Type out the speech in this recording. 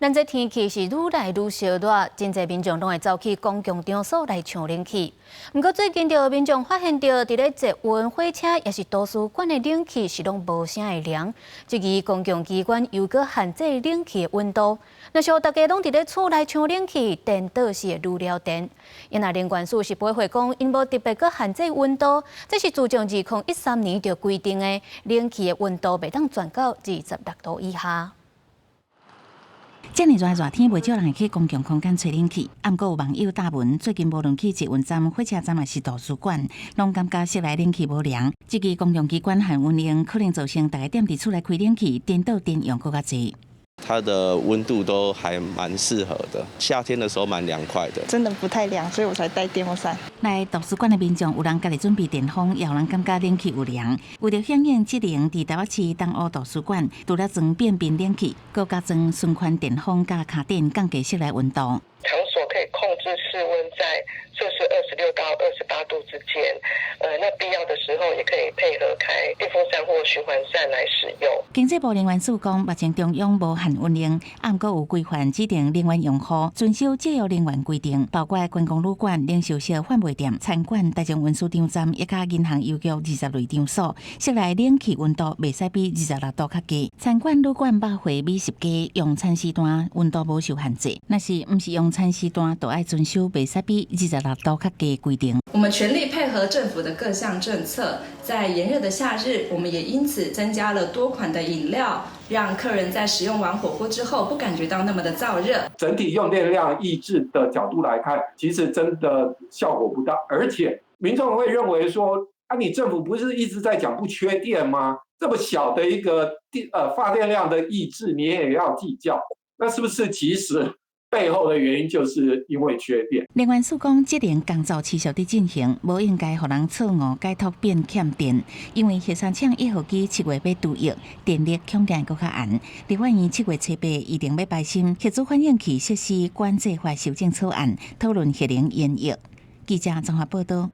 咱這天氣是愈來愈燒熱，真濟民眾攏會走去公共場所來搶冷氣。毋過最近就有民眾發現著，佇咧捷運、火車抑是圖書館的冷氣是攏無啥會涼。這個公共機關又閣限制冷氣的溫度，若是予大家攏佇咧厝內搶冷氣，顛倒是會愈了電。因為能源署是回覆講，𪜶無特別閣限制溫度，這是自從2013年就規定的，冷氣的溫度袂當轉到26度以下。遮爾熱熱天，袂少人會去公共空間吹冷氣。毋過有網友貼文，最近無論去捷運站、火車站抑是圖書館，攏感覺室內冷氣無涼。這個公共機關限溫令，可能造成大家踮佇厝內開冷氣，顛倒電用閣較濟。它的溫度都還蠻適合的，夏天的時候蠻涼快的。真的不太涼，所以我才帶電風扇。來圖書館的民眾，有人家己準備電風，也有人感覺冷氣有涼。為著響應這輪，佇台北市東湖圖書館，除了裝變頻冷氣，閣加裝循環電風佮跤墊，降低室內溫度。場所可以控制室溫在攝氏26到28度之間，那必要的時候也可以配合開電風扇或循環扇來使用。經濟部能源署講，目前中央無限溫令，毋過有規範指定能源用戶遵守節約能源規定，包括觀光旅館、零售商販賣店、餐館、大眾運輸場站，以及銀行、郵局20類場所，室內冷氣溫度袂使比26度較低。餐館、旅館、百貨、美食街用餐時段溫度無受限制，若是毋是用餐時段，就愛遵守袂使比二十六度較低規定。我們全力配合政府的各項政策，在炎熱的夏日，我們也因此增加了多款的飲料，讓客人在使用完火鍋之後不感覺到那麼的燥熱。整體用電量抑制的角度來看，其實真的效果不大，而且民眾會認為說，啊，你政府不是一直在講不缺電嗎？這麼小的一個電發電量的抑制，你也要計較，那是不是其實背後的原因就是因為缺電？能源署講，節能工作持續佇進行，無應該予人錯誤解讀變欠電。因為核三廠一號機7月欲除役，電力恐驚閣較絚。立法院7月初八一定欲排審核子反應器設施管制法修正草案，討論核能延役。記者綜合報道。